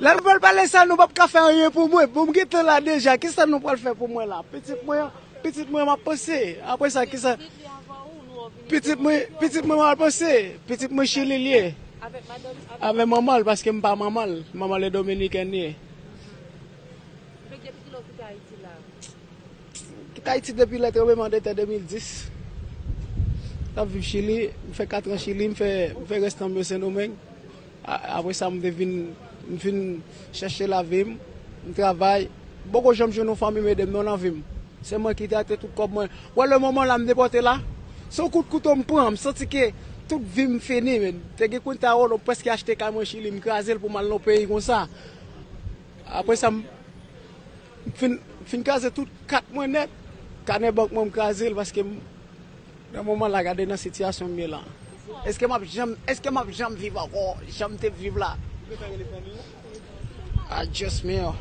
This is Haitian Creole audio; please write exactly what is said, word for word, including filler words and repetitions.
Lè nou pral pale sa, nou p ap ka fè anyen pou mwen. Bon, m gentan la deja. Kisa nou pral fè pou mwen la? Pitit mwen, pitit mwen, m ap panse. Apre sa, kisa? Pitit mwen, pitit mwen, m ap panse. Pitit mwen Chili l ye. Avè manman l, paske m pa manman l. Manman l e dominikèn ye. Kite Ayiti depi lè tranbleman de tè de mil dis. M ap viv Chili, m fè kat an Chili, m fè, m fè restan m yo Sendomeng. A- Apre sa, m te vin, m vin chèche lavi m, m travay. M poko janm jwenn yon fanmi m ede m non nan vi m. Se mwen ki te ate tout kòb mwen. Wè, le moman la, m depòte la. Se yon kout kouto m pran, m santi ke tout vi m fini, men. Te gen kounta wolo, m prèske achte kay mwen Chili, m kraze l pou m al nan peyi konsa. Apre sa, m m fin, m fin kraze tout kat mwen nèt. Kanè bank mwen, m kraze l paske m, nan moman la, gade nan sitiyasyon m ye la. Èske m ap janm, èske m ap janm viv ankò? Jan m te viv la. Adjèsman.